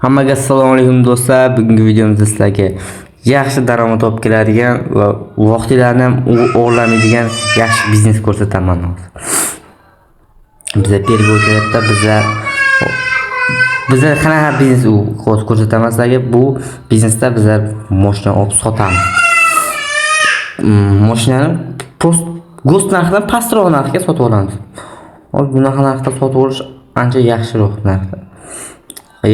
Hammaga assalomu alaykum, do'stlar. Bugungi videomizda sizlarga yaxshi daromad olib keladigan va vaqtinglarni ham o'g'irlamaydigan yaxshi biznes ko'rsataman hozir. Biza первый очередь da biza qanaqa biznes, u hozir ko'rsataman sizlarga. Bu biznesda bizlar moshina olib sotamiz. Moshinani просто ГОСТ narxidan pastroq narxga sotib olamiz. Hozir bunaqa narxda sotib olish ancha yaxshiroq narxda.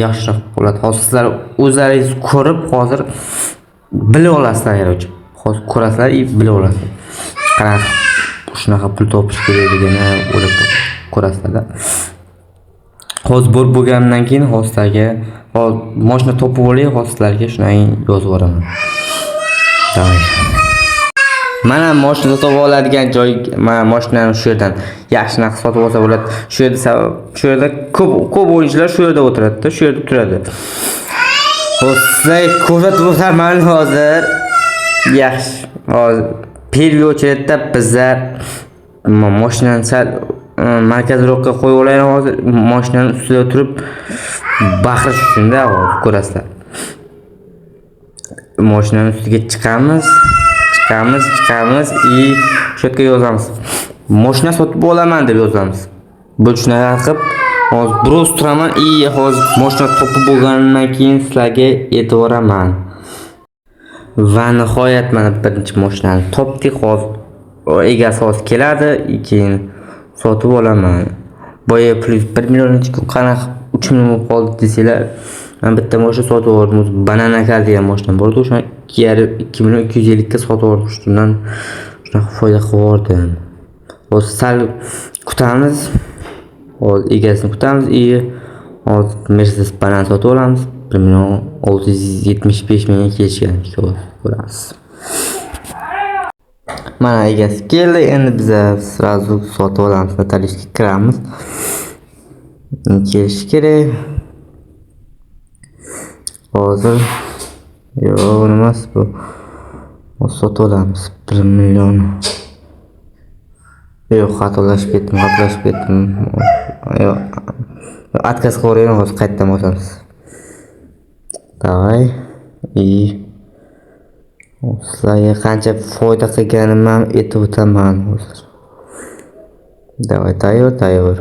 Yaxshiroq bo'ladi. Hozir sizlar o'zlaringiz ko'rib, hozir bilib olasizlar, короче. Hozir ko'rasizlar и bilib olasizlar. Qanaqa shunaqa pul topish kerakligini o'ylab ko'rasizlar. Hozir bo'lib bo'lganimdan keyin hozir sizlarga, hozir moshina topib olay, hozir sizlarga shundan yozib yuboraman. Давай. Mana moshina sotib oladigan joy, mana moshinani shu yerdan yaxshi narx sotib olsa bo'ladi. Shu yerda sabab, shu yerda ko'p ko'p o'yinchilar shu yerda o'tiradi-da, shu yerda turadi. Hozir sizlarga ko'rsatib o'taman hozir. Yaxshi. Hozir первый очередь da bizlar moshinani sal markazroqqa qo'yib olaylik hozir. Moshinani ustida turib baqirish uchun-da, hozir ko'rasizlar. Moshinani ustiga chiqamiz, chiqamiz, chiqamiz и shu yerga yozamiz. "Moshina sotib olaman" deb yozamiz. Bu shunaqa qilib hozir biroz turaman и hozir moshina topib bo'lganimdan keyin sizlarga aytib yuboraman. Va nihoyat, mana birinchi moshinani topdik. Hozir egasi hozir keladi, keyin sotib olaman. Boya plyus 1 million qanaqa 3 million bo'lib qoldi desanglar, man bitta moshina sotib oldim. O'zi Banana Car degan moshina bor edi, o'shani 2,5, 2 million 250 ga sotib oldim. Shundan shunaqa foyda qilib yubordim. Hozir sal kutamiz. Hozir egasini kutamiz и hozir Mercedes banan sotib olamiz. 1 million 675 mingga kelishgan, ko'ramiz. Mana egasi keldi. Endi biza сразу sotib olamiz. Notariusga kiramiz. Kelishi kerak. Hozir yo'q, emas bu. Hozir sotib olamiz. 1 million. Yo'q, xatolashib ketdim, xatolashib ketdim. Yo'q. Отказ qilib, hozir qaytadan bosamiz. Давай. И sizlarga qancha foyda qilganimni ham aytib o'taman hozir. Давай, tayyor, tayyor.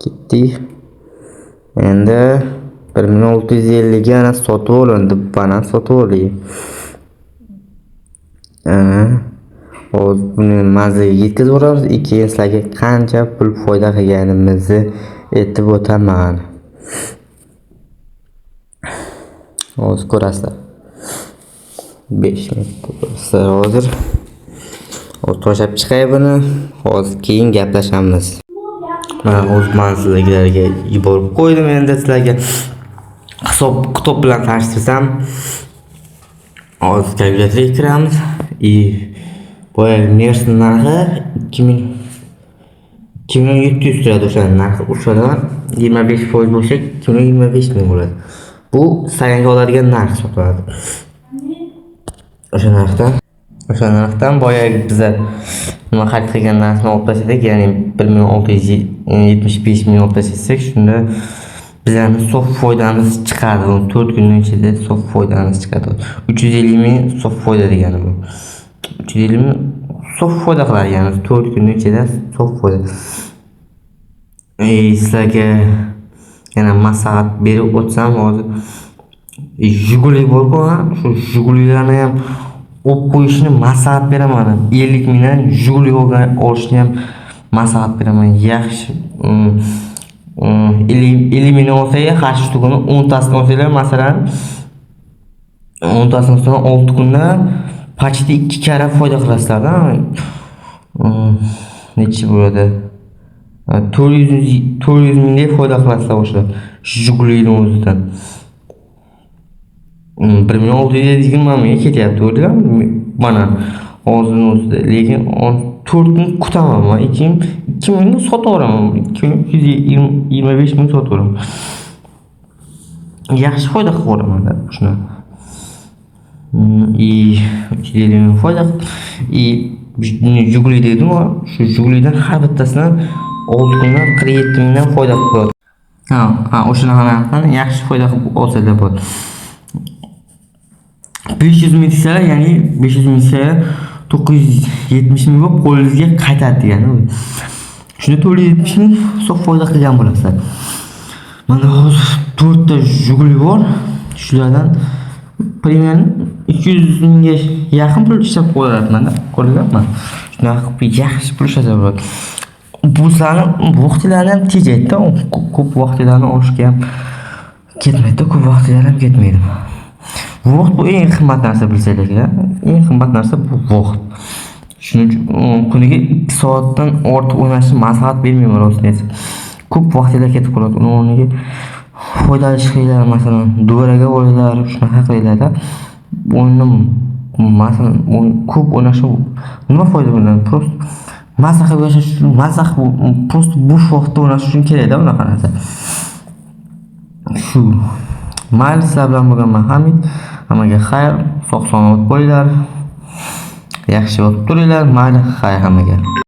Ketdik. Endi 1 million 650 ga ana sotib olindi. Banan sotib oldik. Ana hozir buni manzilga yetkazib yuboramiz. Keyin sizlarga qancha pul foyda qilganimizni aytib o'taman. Hozir ko'rasizlar. 5 minut ko'rasizlar hozir. Hozir tashlab chiqay buni. Hozir keyin gaplashamiz. Mana o'z manzildagilarga yuborib qo'ydim. Endi sizlarga hisob kitob bilan tanishtirsam, hozir kalkulyatorga kiramiz и boya Mersin narxi 2000, 2 million 700 turadi, o'sha narxi. O'shadan 25% bo'lsa, 2 million 25 ming bo'ladi. Bu stayanga oladigan narx hisoblanadi. O'sha narxdan boyagi biza nima xarid qilgan narxni olib tashlasak, ya'ni 1 million 675 ming olib tashlasak, shunda bizlarni sof foydamiz chiqadi. 4 kunning ichida sof foydamiz chiqadi. 350 ming sof foyda degani bu. 350 ming sof foyda qilar ekanmiz 4 kunning ichida sof foyda. Sizlarga yana maslahat berib o'tsam, hozir Jiguli borku, shu Jigulilarni ham olib qo'yishni maslahat beraman. 50 mingdan Jiguli olgan olishni ham maslahat beraman. Yaxshi. 50 mingdan olsanglar, har shu kuni 10 tasini olsanglar, masalan, 10 tasini olsanglar, 6 kunda почти 2 karra foyda qilasizlarda. Nechi bo'ladi? 400, 400 mingdek foyda qilasizlar o'sha Jigulini o'zidan. 1 million 620 mingga ketyapti, ko'rdinglarmi? Mana hozirni o'zida, lekin 4 kun kutaman man, 2 mingga sotib yuboraman, 2 million 225 ming sotib yuboraman. Yaxshi foyda qilib yuboraman shuni. И 350 ming foyda и Jiguli dedim, shu Jigulidan har bittasidan 6 kundan 47 mingdan foyda qilib qo'yadi. Ha, o'shanaqa narxdan yaxshi foyda qilib olsanglar bo'ladi. 500 ming desalar, ya'ni 500 ming desalar 970 ming bo'lib qo'lingizga qaytadi degani u. Shunda 470 ming sof foyda qilgan bo'lasizlar. Mana hozir to'rtta Jiguli bor. Shulardan примерно 200 mingga yaqin pul ishlab qo'yapman-da. Ko'rdinglarmi? Shunaqa qilib yaxshi pul ishlasa bo'ladi. Bu sizlarni vaqtinglarni ham tejaydi-da, ko'p vaqtinglarni olishga ham ketmaydi, ko'p vaqtinglar ham ketmaydi. Vaqt bu eng qimmat narsa, bilsanglar kerak. Eng qimmat narsa bu vaqt. Shuning uchun kuniga 2 soatdan ortiq o'ynashni maslahat bermayman, rostini aytsam. Ko'p vaqtinglar ketib qoladi. Uni o'rniga foydali ish qilinglar, masalan, do'raga olinglar, shunaqa qilinglar-da. O'yinni, masalan, ko'p o'ynashni nima foyda bundan? Просто maza qilib yashash uchun, maza qilib, просто bo'sh vaqtda o'ynash uchun kerakda bunaqa narsa. Shu. Mayli, sizlar bilan bo'lganman Hamid. Hammaga xayr, sog' salomat bo'linglar. Yaxshi yotib turinglar. Mayli, xayr hammaga.